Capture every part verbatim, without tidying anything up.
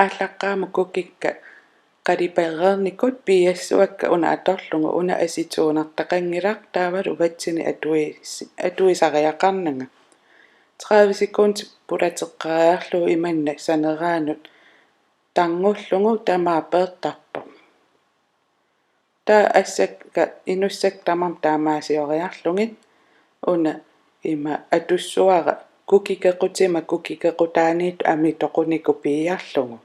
Aallaqqaammut kukikka qalipareernikut piiassuakka una atorlugu una acetonertaqanngilaq taavalu vatsinik atuis-, atuisariaqarnanga. Tredive sekundit pulateqqeriarlugu imanna saneraanut tarnullugu tamaat peertarpoq. Taava assakka inussakka tamarmik taamaasioriarlugit una ima atussuara kukikkequtima kukikkequtaaniittut amitoqunikuuvoq piiarlugu.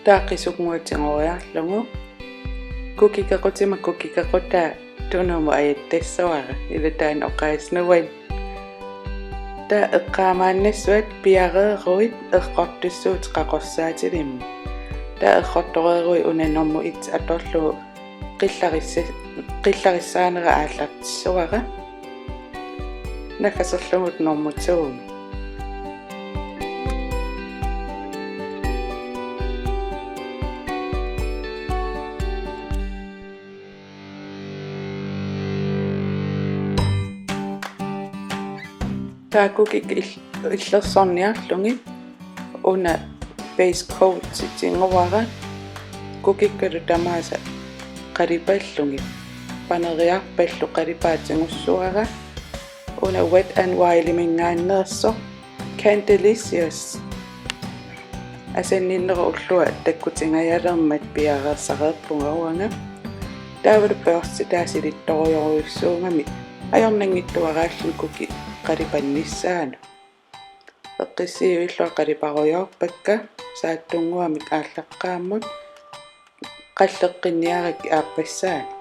Taava qisunnguaq tigoriarlugu kukikkequtima kukikkequtaa tunumut ajattassavara, ila taanna oqaaseq nuann. Taava eqqaamaannassuat piareeruit errortussuutit qaqorsaatilimmik. Taava errortoreeruit una normu et atorlugu qillarissa-, qillarissaanera aallartissavara naggaserlugu normu to-mut. Taava kukikka il-, illersorniarlugit una base coat tiguara kukikkalu tamaasa qalipallugit. Paneriarpallu qalipaat tigussavara una Wet n Wild-iminngaanneersoq Candelicious. Asanninnerup ullua takkutingajalermat piareersareerpunga uanga. Taavalu børsti taava silittorujorujussuugami ajornanngitsuaraalluni kukikka qalipannissaannut. Eqqissiivillunga qaliparujoorpakka saattunnguamik aallaqqaammut qalleqqinniarakkit aappassaanik.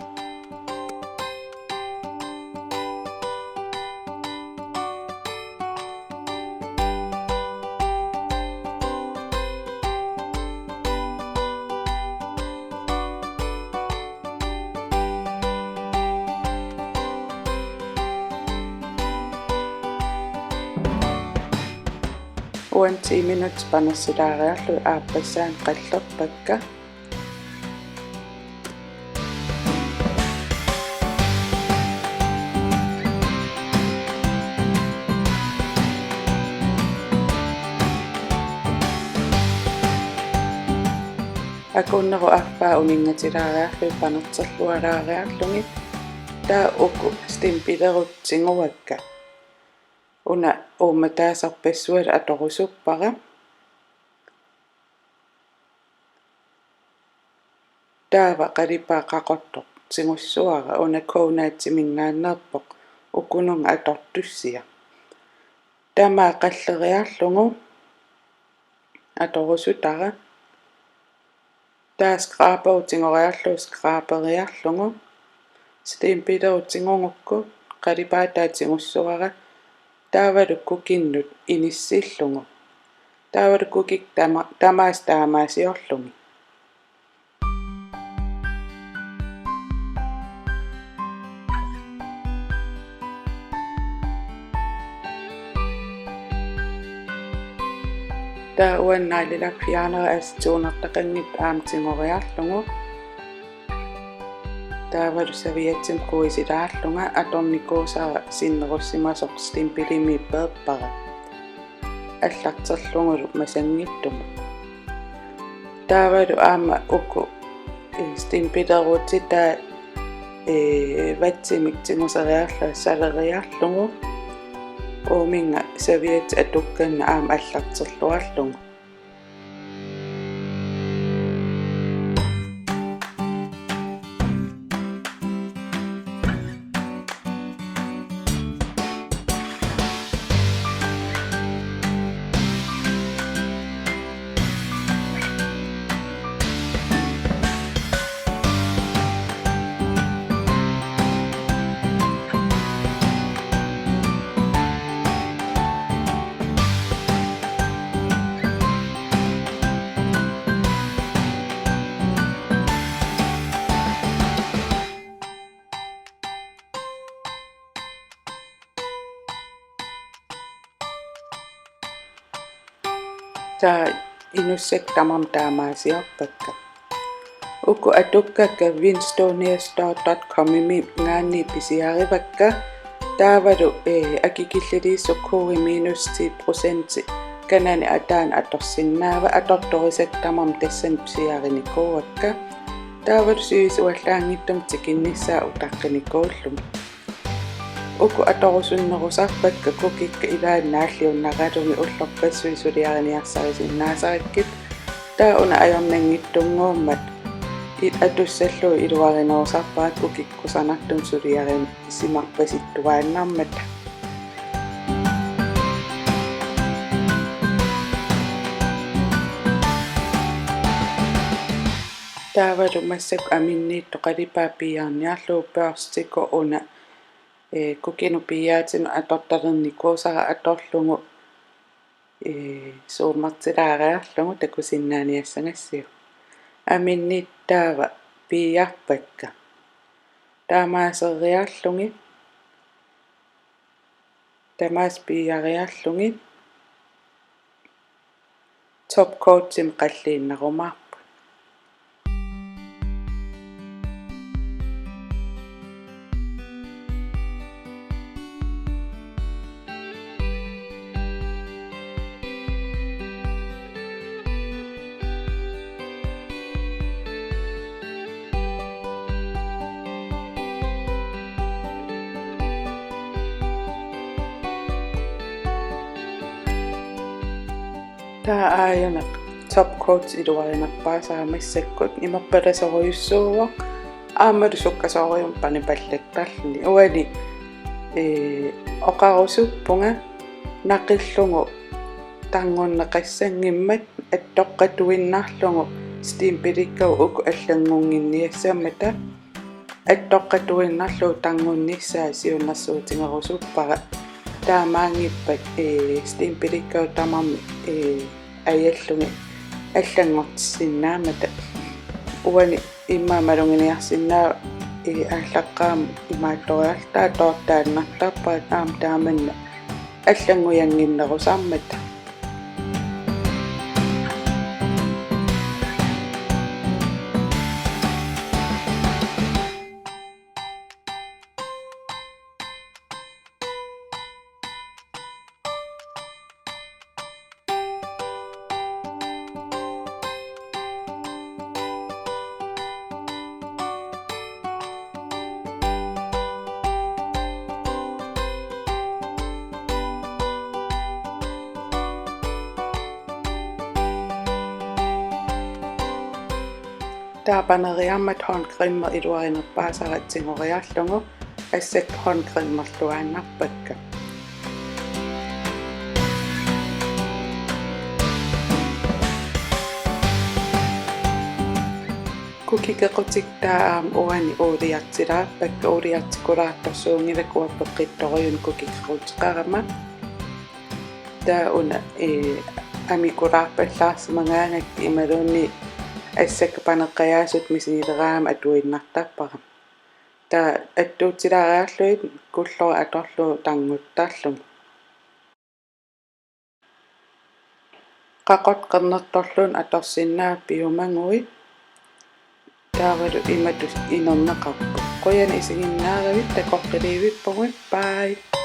Uani ti minutsit panersilaariarlugit aappassaanik qallerpakka. Akunnerup affaa uninngatilaariarlugit panerterlualaariarlugit taava uku stempilerutsigivakka. Una uummataasarpassualu atorusuppara. Taava qalipaat qaqortoq tigussavara una Coconuts-iminngaanneerpoq ukununnga atortussiaq. Tamaat qalleriarlugu atorusutara. Taava skraberutigoriarlugu skraberiarlugu stempilerutsigugukku qalipaataa tigussavara taavalu kukinnut inissillugu. Taavalu kukikka tama-, tamaasa taamaasiorlugit. Taava uani neglelakfjerneri acetonertaqanngitsut aamma tigoriarlugu. Taavalu serviettimik kuisilaarlunga atornikuusara sinnerussimasoq stempelimiit peerpara allarterlugulu masanngittumut. Taavalu aamma uku, eh, stempilerutitaa, eh, vatsimik tiguseriarlunga saleriarlugu uuminnga serviettit atukkannik aamma allarterluarlugu. Taava inussakka tamarmik taamaasiorpakka. Uku atukkakka Winstoniastore dot com-imiingaanniit pisiarivakka, taavalu, ee, akikilliliissukkut minus ti procent kanani ataani atorsinnaavat, atortorisakka tamarmik tassani pisiarinikuuakka. Taavalu sivisuallaanngitsumik tikinnissaat utaqqinikuullugit. Uku atorusunnerusarpakka kukikka ilaanni naalliunnaralugit ullorpassuit suliariniarsarisinnaasarakku. Taava una ajornanngitsunnguummat i-, atussallugu iluarinerusarpara kukikka kusanartumik suliarisimarpasittuaannarmata. Taavalu massakkut aminniittoq qalipaat piiarniarlugu børstikoq una, ee, kukinut piiaatinut atortalernikuusara atorlugu, ee, zoomertilaariarlugu takusinnaaniassagassiuk. Aminniit taava piiarpakka. Taamaaseriarlugit, tamaasa piiariarlugit top coatimik qalliinnarumaarput. Taava aajuna top coat iluarinerpaasara massakkut imerpalasorujussuuvoq, aammalu sukkasoorujussuarmik panipallaktarluni. Uani, ee, oqarusuppunga naqillugu tarngunneqassanngimmat attoqqatuinnarlugu stempelikkavut uku allanngunnginniassammata. Attoqqatuinnarlugu tarngunnissaa siunnersuutigerusuppara. Taamaanngippat, ee, stempelikkavut tamarmik, ee, ajallugit allanngortissinnaammata. Uani immaqa maluginiarsinnaavat, ee, aallaqqaammut imaattoriarlugu toortaannartarpara aamma taamanna allannguinnginnerusarmata. Taava paneriarmat håndcreme iluarinerpaasara tigoriarlugu assakka håndcremerluaannarpakka. Kukikka qutikka taava aamma uani uuliartilaarpakka, uuliartikulaartorsuunngilakka uanga peqqittorujunnik kukikka quteqarama. Taava una, ee, amikulaarpallaarsimagaangakkit imaluunniit assakka paneqqiaasut misigileraangama atuinnartarpara. Taava attuutilaariarlugit kullora atorlugu tarnguttarlugu. Qaqortoq qernertorluunniit atorsinnaavat piumaguit. Taavalu imatut inerneqarpoq. Qujanaq isiginnaaravit, takoqqiliivippugut. Bye.